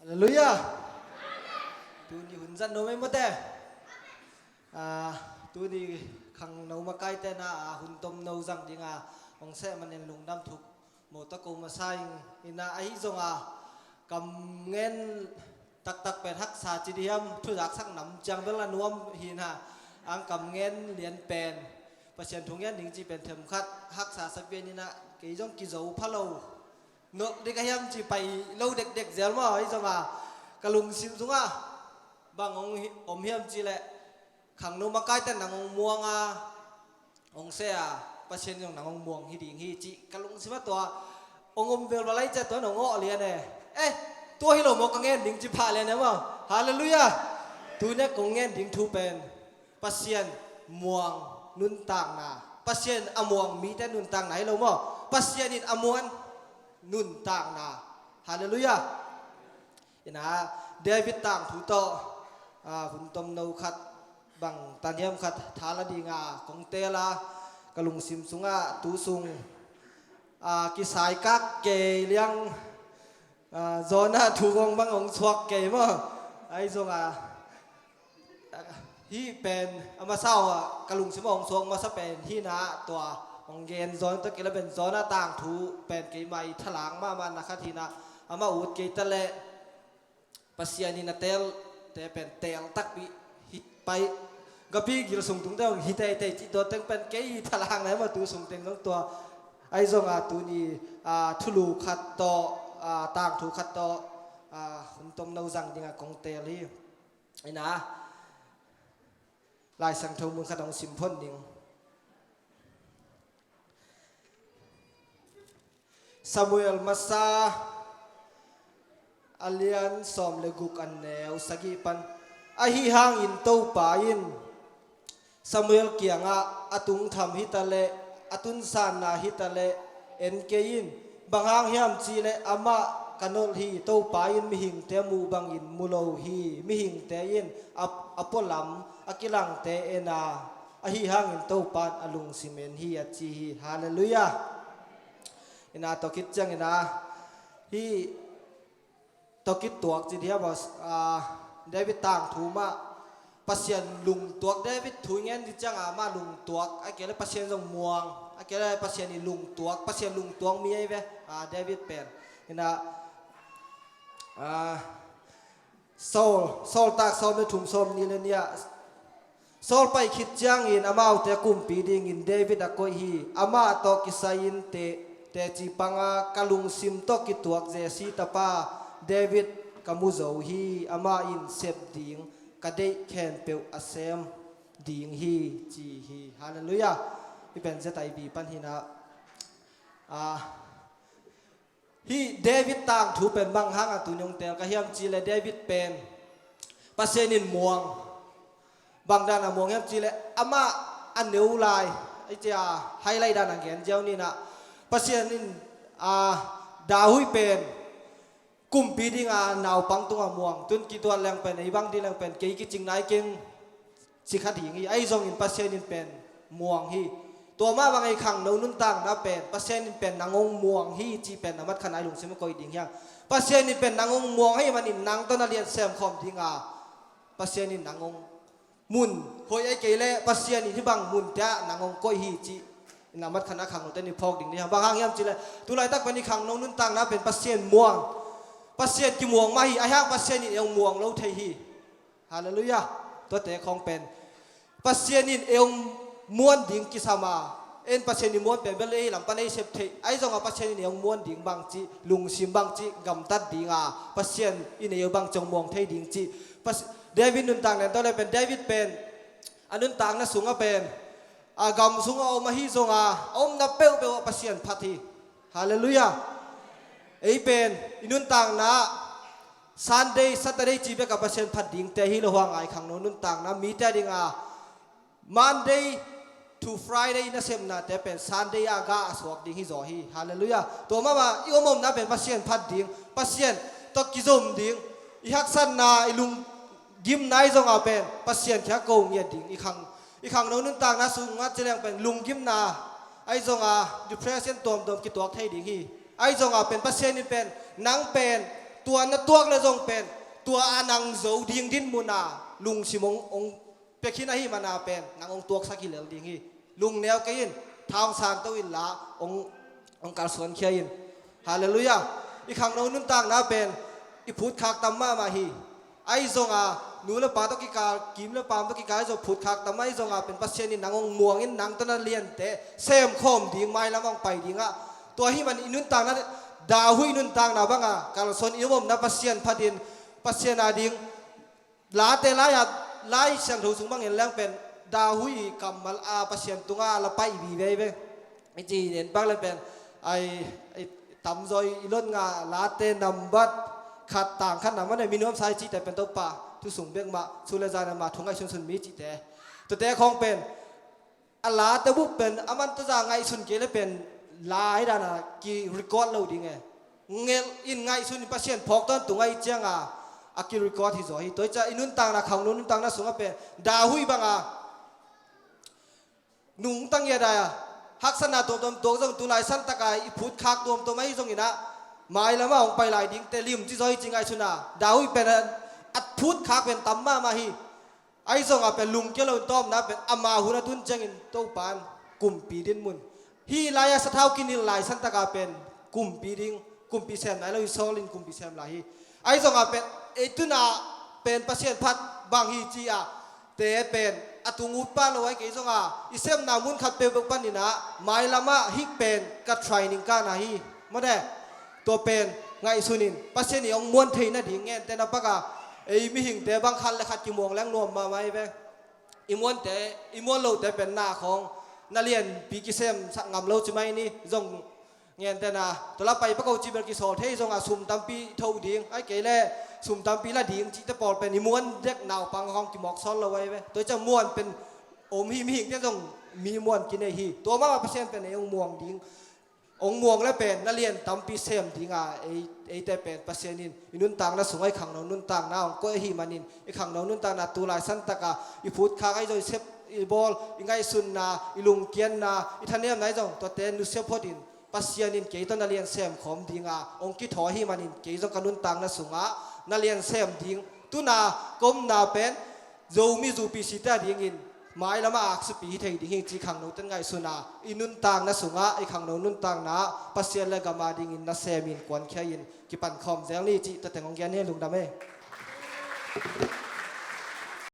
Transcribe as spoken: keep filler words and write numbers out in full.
Halleluiah. Tuni hun zat no mai mawte. Ah, tuni khangno makaite na, ah, hun tomno zang dinga hong seh manin lungdam thuk mawta ko masa ing. Ina ahi zonga kam ngen taktak pen haksa ci diam, thuzaksak nam ciang bel a nuam hina, ang kam ngen lian pen Pasian thu ngen ding ci pen themkhat haksa sak pian ina, kei zong kizo pha lo. Nolh dik a hiam ci pai lo dekdek zel maw, ahi zonga ka lungsim sungah bang hong hi-, om hiam ci leh, khangno makaite nang hong muang a, hong seh a, Pasian zong nang hong muang hi ding hi ci ka lungsim a tua hong om velval lai cia tua hong awh lian e. Eh, tua hi lo maw ka ngen ding ci phah lian e maw. Halleluiah. Tuni a kong ngen ding thu pen Pasian muang nuntakna, Pasian a muang mite nuntakna hi lo maw, Pasian in a muang nuntakna. Halleluiah. Ina David tangthu tawh, ah, hun tomno khat bang tan hiam khat thala dinga kong teel a, ka lungsim sungah tu sung, ah, kisai kak kei liang, ah, Jonah thu kong bang hong suak kei maw. Ahi zonga hih pen a masa uh a ka lungsim a hong suak masa pen hih na, tua hong gen Jonah tawh kila pen Jonah tangthu pen keimah i thalang mahmah na khat hih na, amah ut kei ta leh Pasian in a teelte pen teel takpi hi pai, gapi gil sung tungte hong hi teitei cih tua teng pen kei i thalang na, amah tu sung teng zong tua. Ahi zonga tuni, ah, thulu khat tawh, ah, tangthu khat tawh, ah, hun tomno zang dinga kong teel hi. Ina Lai Siangtho mun khat hong sim phot ning. Samuel masa a lian sawm le guk a neu sagih pan. Ahi hangin Topa in Samuel kiangah a tungtham hi ta leh, a tunsanna hi ta leh en kei in. Bang hang hiam cih leh amah ka nolh hi. Topa in mihingte muh bangin mu lo hi. Mihingte in a, a pualam a kilangte en a, ahi hangin Topa in a lungsim en hi, a ci hi. Halleluiah. Ina tua khit ciang ina hih tawh kituak ci diam a, ah, David tangthu mah Pasian lungtuak, David thu i ngen ding cianga mah lungtuak, a kei le Pasian zong muang, a kei le Pasian i lungtuak, Pasian lungtuak mi ahi ve, ah, David pen. Ina, ah, Saul, Saul tak sawm le thum, sawm nih le nih ah, Saul pai khit ciangin amaute kumpi dingin David a koih hi. Amah tawh kisai-in te, teci panga ka lungsim tawh kituak Jesse tapa David ka mu zo hi. Amah in sep ding ka deih khempeuh a sem ding hi, ci hi. Halleluiah. Hih pen Z I V pan hi na. Ah, Hih David tangthu pen bang hanga tuni hong teel ka hiam cih leh David pen Pasian in muang. Bang dana muang hiam cih leh amah a neu lai, ei cia highlight dana gen ziau ni na. Pasian in, ah, David pen kumpi dinga naupang tunga muang. Tun kituat leng pen, ei bang ding leng pen, kei kicing nai keng ci kha ding hi. Ahi zongin Pasian in pen muang hi. Tua mah bang ei khangno nuntakna pen Pasian in pen nang hong muang hi cih pen na mat khan ai lungsim a koih ding hiang. Pasian in pen nang hong muang hi manin nang tawh na lian sem khawm dinga Pasian in nang hong mun hoih ei kei leh Pasian in hih bang munte ah nang hong koih hi cih na mat khan a khangnote ni phawk ding ni hiang. Bang hang hiam cih leh tulaitak pen i khangno nuntakna pen Pasian muang, Pasian kimuang mah hi. Ahi hang Pasian in ei hong muang lo thei hi. Halleluiah. Tuate khawng pen Pasian in ei hong muan ding kisam a, en Pasian in muan pen bel ei lam pan ei sep theih. Ahi zonga Pasian in ei hong muan ding bangci, lungsim bangci gamtat dinga Pasian in ei hong bangci hong muang thei ding cih. Pas-, David nuntak nen tawh le pen David pen a nuntakna sunga pen a gam sunga om ahi zonga a omna peuhpeuh ah Pasian phat hi. Halleluiah. Ei pen i nuntakna Sunday, Saturday ci beka Pasian phat dingte hi lo hang ai khangno nuntakna mite dinga Monday to Friday nasepnate pen Sunday ah gah a suak ding hi zaw hi. Halleluiah. Tua mahmah i om omna pen Pasian phat ding, Pasian tawh kizom ding, i haksatna i lunggimna i zonga pen Pasian kiang ko ngiat ding, i khang, i khangno nuntakna sunga ci leng pen lunggimna ahi zonga depression tuamtuam kituak thei ding hi. Ahi zonga pen Pasian in pen nang pen Tua na tuak le zong pen, tua a nang zo ding dinmun a lungsim hong, hong pia khin ahih manin pen nang hong tuaksak hi lel ding hi. Lungneu kei in, tha hong santo inla, hong, hong kalsuan khia in. Halleluiah. I khangno nuntakna pen i phutkhak tam mahmah hi. Ahi zongin nu le pa tawh kikal, kim le pam tawh kikal, ahi zong phutkhak tam, ahi zongin pen Pasian in nang hong muang in, nang tawh na liante semkhawm ding, mailam hong pai dingah. Tua ahih manin i nuntakna, David nuntakna bangin kalsuan, i omna Pasian phatin, Pasian a ding, Late lai-ah, Lai Siangtho sung bangin leng pen David kammal a Pasian tungah la pai vive ve. I ci nen pak le pen, ai, ai, tamzaw i lotngah Late nambat khat, tang khat na mah ne, mi nuamsa i cihte pen Topa thu sung bek mah, su le zan a mah thu ngaihsunsun mi cihte. Tuate khawng pen a Late bup pen a man tawh zah ngaihsun kei le pen lai dan a ki-record lo ding e. Ngelh in ngaihsun in, Pasian phawk tawntung ahih ciangin a ki-record hi zaw hi. Tua hi ciangin i nuntakna, khangno nuntakna sungah pen David bangin nungta ngiat a, haksatna tuamtuam tuak zong, tu lai santak a i phutkhak tuamtuam ahi zongin a, mailam ah hong pai lai dingte lim ci zaw hi ci ngaihsun a, David pen a, a phutkhak pen tam mahmah hi. Ahi zongin pen lungkia lo in, tawpna pen ama hun a tun ciangin Topa in kumpi dinmun. Hih lai-ah sathau kinilh lai santak a pen kumpi ding, kumpi sem nai lo hi, Saul in kumpi sem lai hi. Ahi zongin pen ei tungah pen Pasian phat bang hi ci-a, te pen a tung ut pah lo ahi kei zongin, i sepna mun khat peuhpeuh panin a, mailam ah hih pen ka training camp ahi. Mawte, tua pen ngaihsun in, Pasian in hong muan theih nading, gentehna bangin ei mihingte bang khat le khat kimuang leng nuam mahmah hi ve. I muante, i muan lote pen na khawng, na lianpi kisemsak ngam lo ci mai ni, zong gentehna, tua la pai pak o ci bel kisawl thei zongin sum tampi tho ding, ahih kei leh sum tampi la ding cihte pawl pen i muan dek, naupang khawng kimawk sawl lo ahi ve. Tua hi ciangin muan pen om hi, mihingte zong mi muan kinei hi. Tua mahmah Pasian pen ei hong muang ding, hong muang le pen na lian tampi sem ding a, ei, eite pen Pasian in i nuntakna sungah, i khangno nuntakna hong koih ahih manin, i khangno nuntakna tu lai santak a i phutkhak ahi zong, i sep, i bawl, i ngaihsunna, i lungkiatna, i thanemna ahi zong, tuate nusia phot in, Pasian in kei tawh na lian semkhawm ding a hong kithawi ahih manin, kei zong ka nuntakna sungah na lian sem ding, tu-in a ka omna pen Zomi zu P C te a dingin mailam ah aksipi hi thei ding hi ci khangnote in ngaihsun a, i nuntakna sungah, i khangno nuntakna ah Pasian le gam a dingin nasem in, kuankhia in kipan khawm zel ni cih tua teng hong gen hi. Lungdam e.